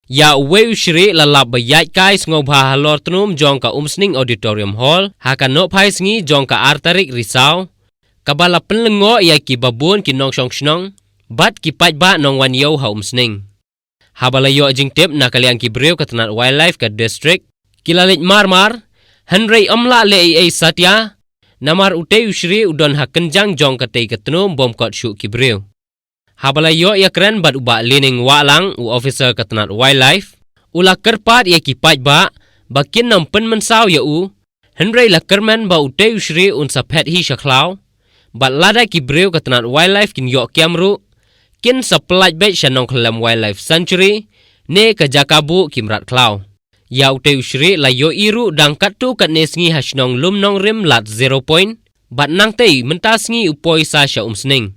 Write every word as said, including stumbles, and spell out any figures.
Ïa uwei u shrieh la lap ba ïaid kai sngewbha halor tnum jong ka Umsning Auditorium Hall ha ka nohphai sngi jong ka ar tarik Risaw, kaba la pynlyngngoh ïa kiba bun ki nongshong shnong bad ki paidbah nongwan ïew ha Umsning. Haba la ïoh jingtip na ka liang ki briew ka tnat Wildlife ka district, ki la leit mar mar, hynrei ym lah leh ei ei satia namar utei u shrieh u don ha kynjang jong katei ka tnum bym kot shuh ki briew. Haba la ïoh ïakren bad u Bah Lining Wahlang, u officer ka tnat Wildlife, u la kyrpad ïa ki paidbah ba kin ym pynmynsaw ïa u, hynrei la kyrmen ba utei u shrieh un sa phet hi sha khlaw, bad lada ki briew ka tnat Wildlife kin ïoh kiam ruh, kin sa pyllait beit sha Nongkhyllem Wildlife Sanctuary ne ka jaka buh ki mrad khlaw. Ïa utei u shrieh la ïohi ruh dang katto katne sngi ha shnong Lumnongrim Lad Zero Point, bad nangtei mynta sngi u poi sa sha Umsning.